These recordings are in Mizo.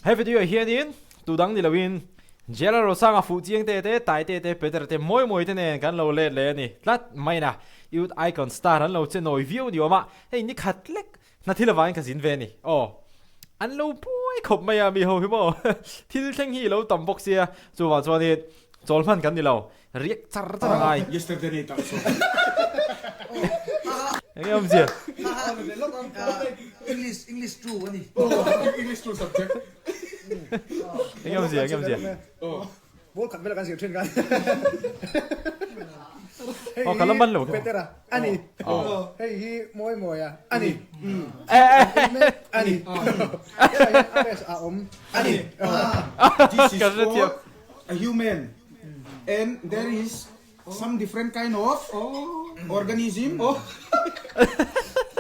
He video ah hianin tu dang ni loin Jela Rosanga fuh chiang te te, Tai te te, Peter te mawi mawi te nen kan lo let leh a ni tlat mai na. Youth Icon star an lo che nawi viau ni awm a, hei ni khat lek hna thil avangin ka zin ve a ni. Aw, an lo buai khawp mai a mi ho hi maw thil thleng hi i lo tam bawk sia, chuvang chuanin chawl hman kan ni lo, riak char char a ngai. Yesterday night ah saw. Enge awmzia? English English two a ni. English two subject. Enge awmzia enge awmzia? Ball khat vela kan zir thin kan. Oh ka la man lo. Petera ani. Hei hi mawi mawi a ani. Ani. Hei a awm ani. This is for a human and there is some different kind of organism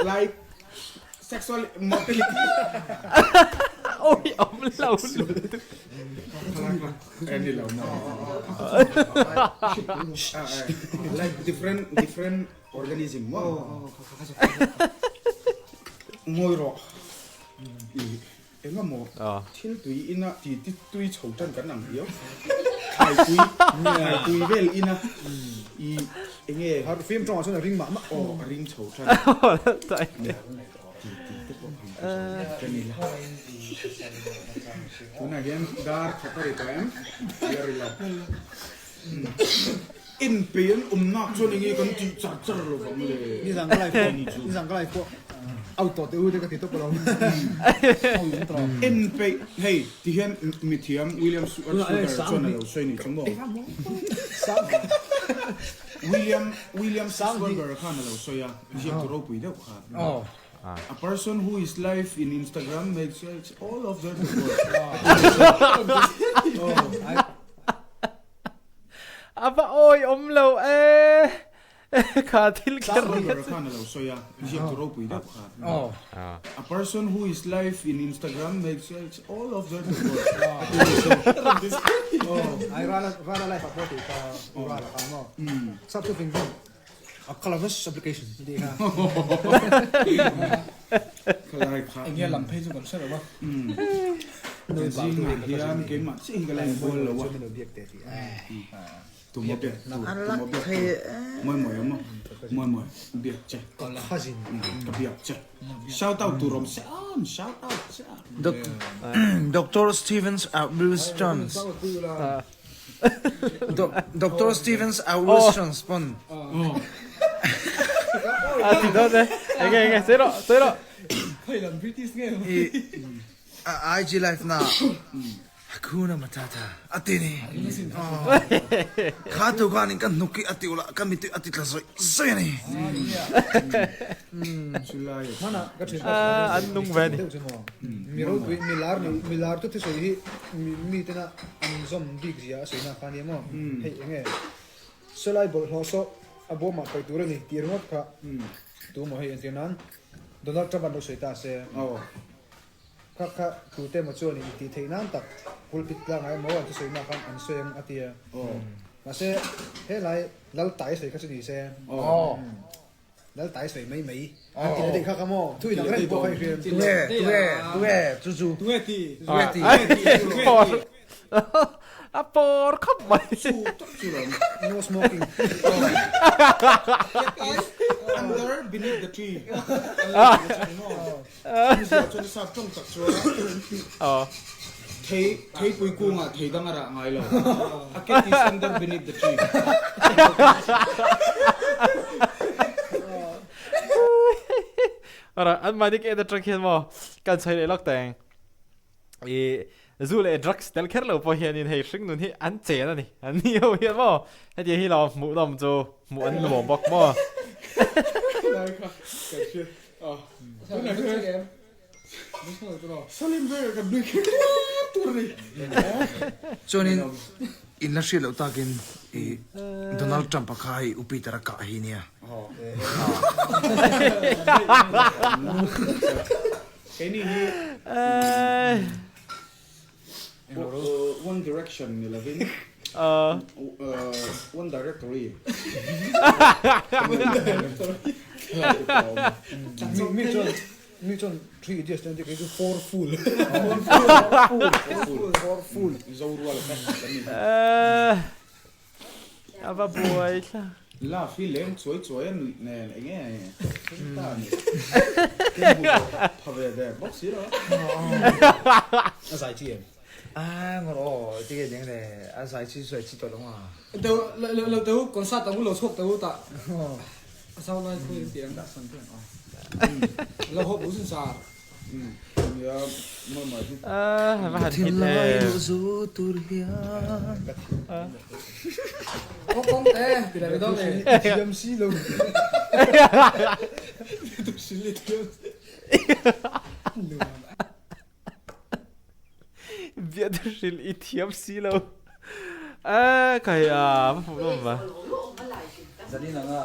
like sexual motility. Oi awm lo lutuk. Ni lo maw? Like different different organism maw? Ngawi rawh. Engemaw thil tui ina ti ti tui chho tan kan ang riau. Thlai tui, thlai tui vel ina i enge. Har fim tawngah chuan a ring mah mah. Aw a ring chho tan. Ti ti te pawh kan hre chho tan ila. Tunah hian dar khat a ri tawh em? La ri lo. En pe an awm nak chuan enge kan tih char char lo vang le. Nizan ka live pawh nizan ka live pawh out tawh teh u te ka ti tawp alawm. En peih hei ti hian mithiam William Sugar chuan a lo sawi ni chu maw? William William Schwarber khan a lo sawi a, ziak tu ropui deuh khan. A person who is live in Instagram makes all of their work. A va awi awm lo e. Kha thil kher ri kha chu. Khan a lo sawi a, ziak tu ropui deuh kha. A person who is live in Instagram makes all of their work. Ai rala rala live a pawh tih kha rala kha maw. Sap chu fing fing a calavesh application tih kha. Khalai kha. Enge lam phei chu kan hre lo a. Zingah hian keimah chiah hi ka la inbual lo a. Tuma biak tu, tuma biak tu. Mawi mawi a maw? Mawi mawi biak che. Ka biak che. Shout out tur awm se an, shout out che a. Doctor Stevens Wilsons Doctor Stevens Wilsons pawn. A ti dawn e. Enge enge sawi rawh sawi rawh. I IG live na Hakuna Matata a ti ni. Kha tu khan in ka hnuk hi a ti ula ka mitui a ti tla zawih zawih a ni. An nung ve a ni. Mi ropui mi lar ni mi lar tu thusawi hi mi tena an zawm bik zia a sawi na kha nia maw hei enge sawlai bawlhhlawh saw a bawmah paih tur a ni tih ringawt kha tu maw hei entir nan Donald Trump an lo sawi ta se kha kha tute emaw chuan in tih theih nan tak pulpit tlangah emaw an thusawi na khan an sawi ang a ti a mahse helai lal tai sawi kha chu ni se. Lal tai sawi mai mai an ti leh kha kha maw thu inang reng pawh kha i hriam. Tunge tunge tunge chu chu tunge ti tunge ti a pawr khawp mai no smoking under beneath the tree chuan sap tawng tak chuan thei theipui kungah thei dang a rah ngai lo a cat is under beneath the tree Ara an mahni ka en atang hian maw kan sawi leh lawk teng i zu leh drugs tel kher lo pawh hianin hei hring nun hi an chen a ni an ni ho hian maw hetiang hi lo hmuh nawm chu hmuh an nuam bawk maw. Chuanin in la hriat loh takin i Donald Trump-a kha hei U Peter-a kah hi nia. Keini hi One Direction ni lovin One Directory. Mi chuan. Mi chuan Three Idiots te an ti kei chu Four Fool. Four Fool. Fool. Zorual kha kan ni. A va buai thla. Love hi leng chuai chuai a nuih nen eng nge ta a ni. Kei hmu ve pha ve der bawk si lo. A zai chi em? A ngawr aw ti nge deng le a zai chi zai chi tawh lo nga. Teu lo teu concert ang u lo chhuak teu tah a sau lai khawi an ti ang. Lo hawp u zin sar. Va han hit em. Biat hrilh i thiam si lo. A kai a va hmuh nawm va. Zanin anga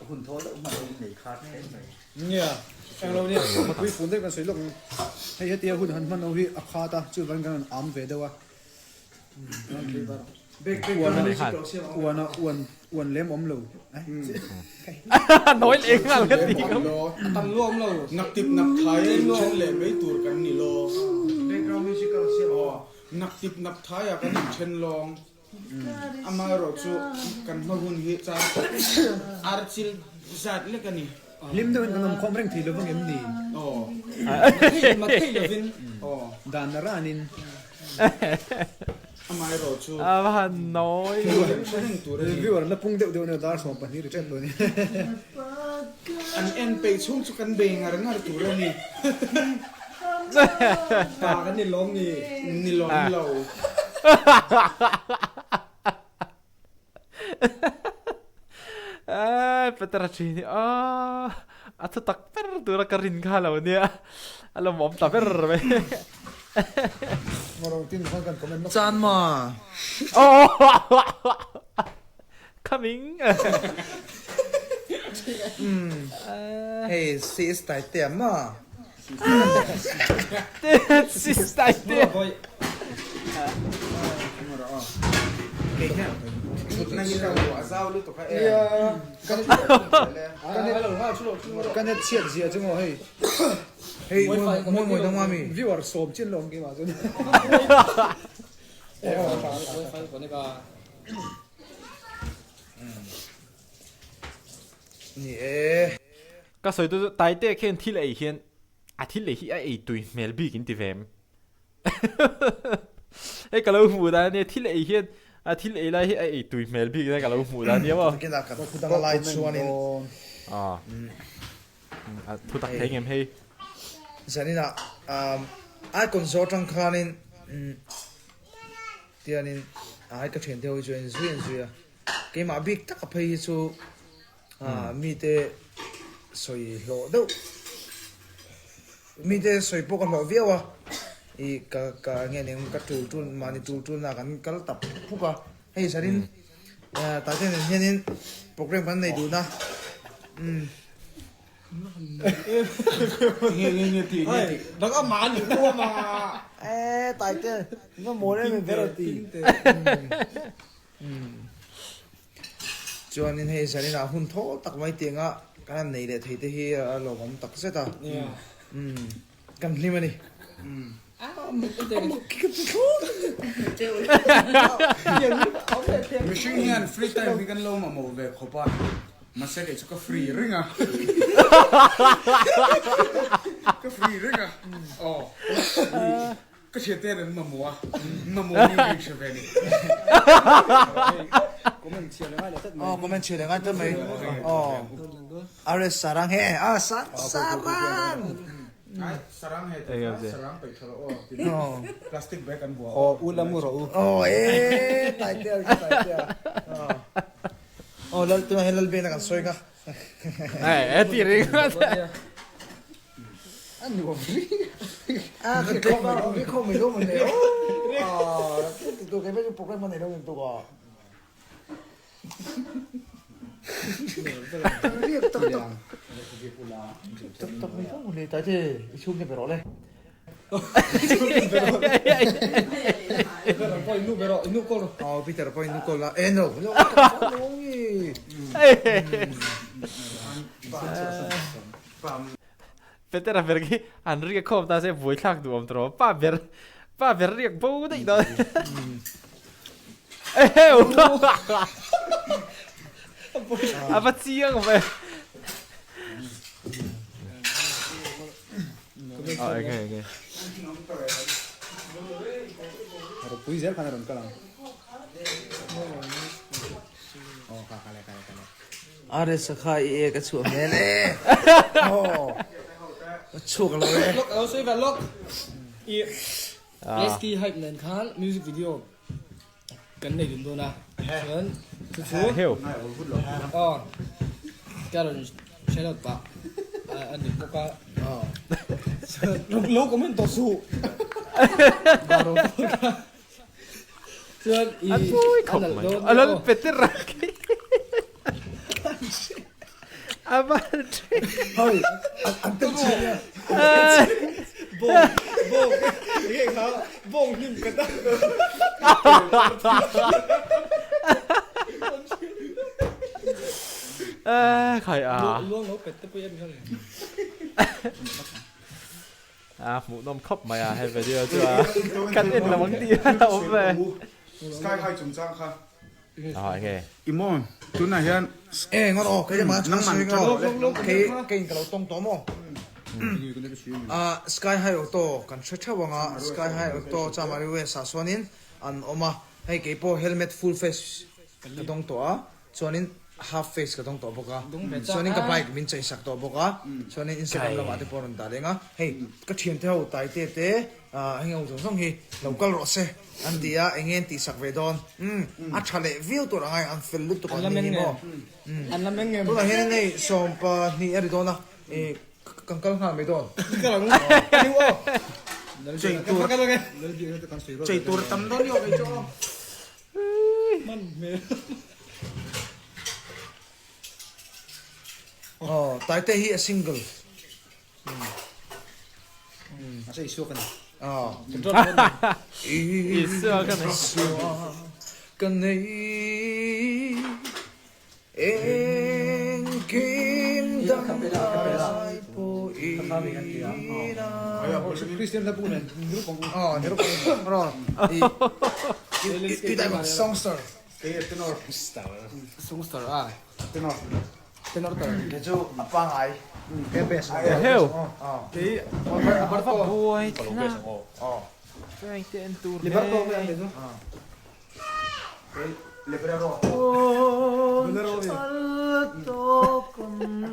hun thawl deuh hman in nei khat hle mai. Nia, englo nia, mipui fun deuh kan sawi lawk ang. Hei hetia hun han hman ho hi a khat a, chuvangin kan rawn am ve deuh a. Uan a uan uan lem awm lo. Nawi leh nghal ka ti ngam. A tam lu awm lo. Nak tip nak thai a inthen leh mai tur kan ni lo. Background music a siam aw. Nak tip nak thai a kan inthen lawng. Amaherawhchu kan hma hun hi char archil zat lek a ni. Hlim deuhin kan awmkhawm reng thei lovang em ni? Aw. Mathei lovin. Aw. Dan a ranin. Amaherawhchu. A va han nawi. Thil kan hre reng tur a ni. Reviewer la pung deuh deuh ania dar 12 ri ṭep dawn i. An en peih chhung chu kan bei ngar ngar tur a ni. Pa kan ni lawm ni. Ni lawm lo. Petera ṭhin hi a thu tak ber tura ka rin kha lo nia a lawmawm ta ber mai. Chan ma. Coming. Hei sis Taitea ma. Sis Taitea. Ka net chhiat zia chu maw hei. Hei mawi mawi dang mami. Viewer sawm chin lo ang keimah chuan. Ni e. Ka sawi tu chu Taitea khian thil ei hian a thil ei hi a ei tui hmel bik in ti ve em? Hei ka lo hmuh dan ania thil ei hian a thil ei lai hi a ei tui hmel bik ania ka lo hmuh dan ania maw. Takin a kan thu dang lai chuanin. A thu tak thei ngem hei. Zaninah icon zawh atang khanin tianin ai ka thian te ho hi chu a inzui a inzui a. Keimah bik taka phei hi chu mite sawi hlawh deuh mite sawi pawh ka hlawh viau a ih ka ka nge eng ka tul tul mahni tul tul na kan kal tap phuk a hei zanin tate nen hianin program kan nei dun a umm. E Taite va mawl em em ber a ti. Chuanin hei zaninah hun thawl tak mai tianga kan han nei leh thei te hi a lawmawm tak zet a. Kan hlim a ni. Mihring hian free time hi kan lo mamawh ve khawp a, mahse kei chu ka free reng a. Ka free reng a. Aw. Ka hriat te an mamawh a, mamawh ni ka inhre ve ni. Comment chhiar leh ngai leh tlat mai. Aw comment chhiar leh ngai tlat mai. Aw RS Sarang he a Sarang. Ai Sarang he tih kha Sarang peih tha rawh aw ti plastic bag an buah aw. U lam u rawh u. Aw e Taitea ka Taitea. Aw lal tunah hian Lalbena kan sawi nga. E ti ring. A nuam ri. A kan tlawm mai ri khawm mai lo mai o. A tu tu ke pe program kan nei lo tu ka. Riak tak tak. Tak tak mai lo le tai te i chhung te ber le. Oh Peter pawh in nu call la. Eh no. No. Petera ber khi an riak khawm ta se buaithlak duh awm tawh pa ber pa ber riak bo daih dawn. Eheu! A va chiang ve. Ah, okay, okay. Ropui zel khan a rawn kal ang. Aw kha kale kale kale. RS a kha i ek a chhuah hmel e. Aw. A chhuak lo e. Lok alo sawi ve lok. I Lesky hype nen khan music video kan nei dun dawn a. Chuan chu chu Heu. Aw. Ka rawn hre lo pah a ni bawk a. Lo comment tawh suh. Chuan i A pui khawp mai. A lal Peter a khi. A van ṭhi. Hoi, an tel chin nia. Bawng, bawng, enge kha bawng hnim ka ta. Khai a. Luang lo pet te pawh i en kha le. A hmuhnawm khawp mai a he video chu a kan en lo ang tih a awm ve. Sky High chungchang kha. Ah enge. I maw tunah hian. E ngon aw kei mah chhang sawi ngaw kei kei in ka lo tawng tawh maw ah Sky High Auto kan hre theuh anga Sky High Auto Chamari West ah chuanin an awm a hei kei pawh helmet full face ka dawng tawh a Chuanin half face ka dawng tawh bawk a, chuanin ka bike min chei sak tawh bawk a, chuanin Instagram lamah te pawh a rawn dah leng a, hei ka thiante ho Taite te heng ho zawng zawng hi lo kal rawh se an ti a, eng nge an tih sak ve dawn, umm a tha leh viau tur angai an fel lutuk an ni hi maw, umm tunah hian hei 12 a ri dawn a, ih kan kal nghal mai dawn. Chei tur chei tur tam dawn ni awk ei chu aw. Aw, Taite hi a single. A se Isua ka ni. Aw. Isua ka nei. Isua ka nei. Engkim dang lai pawh ina. Christian hla bu nen nirup ang u. Aw, nirup ang u. Ro. I dai songster. Tenor. Songster a. Tenor. Tenor tar. Kei chu a pangai. Ke best. Heu. Kei A buai thlak. Frank te en tur Liberto me an chu. Librero.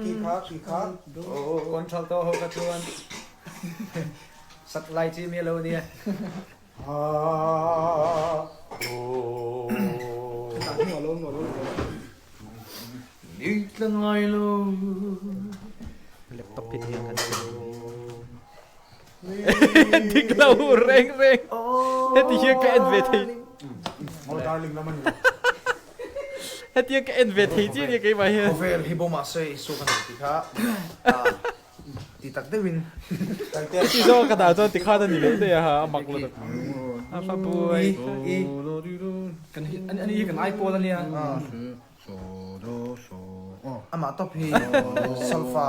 Ki kha ki kha. Contralto ho ka chuan sak lai chi mi lo nia. Ni tla ngai lo. Laptop hi thiang kan Dik lo reng reng. Heti hian ka en ve thei. Oh darling lam ani lo. Heti hian ka en ve thei chiah nia keimah hian. Khawvel hi bawm ah se Isua ka nei tih kha ti tak deuhin. Heti zawng ka dah chuan tikhan a ni leh daih a ha a mak lutuk. A fa buai. Kan ani hi kan ai pawl ania. Amah tawp hi solfa.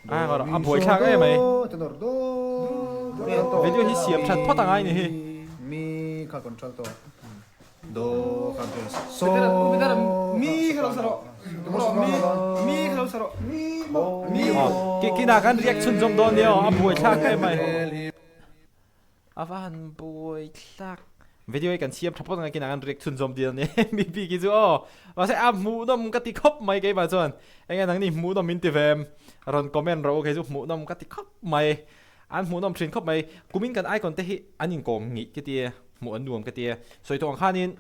A buai thlak em mai. Video hi siam that phawt angai ni hi. Kinah khan riak chhunzawm dawn nia aw a buai thlak em mai. A va han buai thlak. Video hi kan siam tha phawt ang a kinah khan react chhunzawm dil ania mi bik hi chu aw. Mahse a hmuhnawm ka ti khawp mai keimah chuan enge nangni hmuhnawm min ti ve em rawn comment rawh u kei chu hmuhnawm ka ti khawp mai. An hmuhnawm thin khawp mai. Kumin kan icon te hi an inkawm ngih ka ti e hmuh an nuam ka ti e. Sawi tawh ang khanin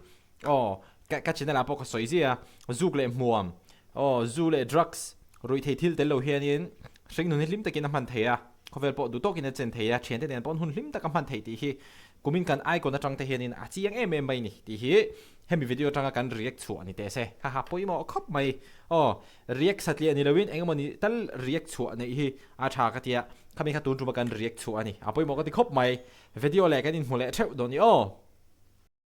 aw ka ka channel ah pawh ka sawi zia zuk leh hmuam aw zu leh drugs ruihthei thil tel lo hianin hringnun hi hlim takin a hman thei a. Khawvel pawh duh tawkin a chen thei a, thiante nen pawh hun hlim taka hman theih tih hi kumin kan icon atang te hianin a chiang em em mai ni tih hi hemi video atanga kan react chhuah ni teh se. Haha pawimawh khawp mai. Aw, react satliah ni loin engemaw tal react chhuah neih hi a tha ka tia, khami kha tun tuma kan react chhuah a ni. A pawimawh ka ti khawp mai. Video leh kan inhmu leh theuh dawn ni aw.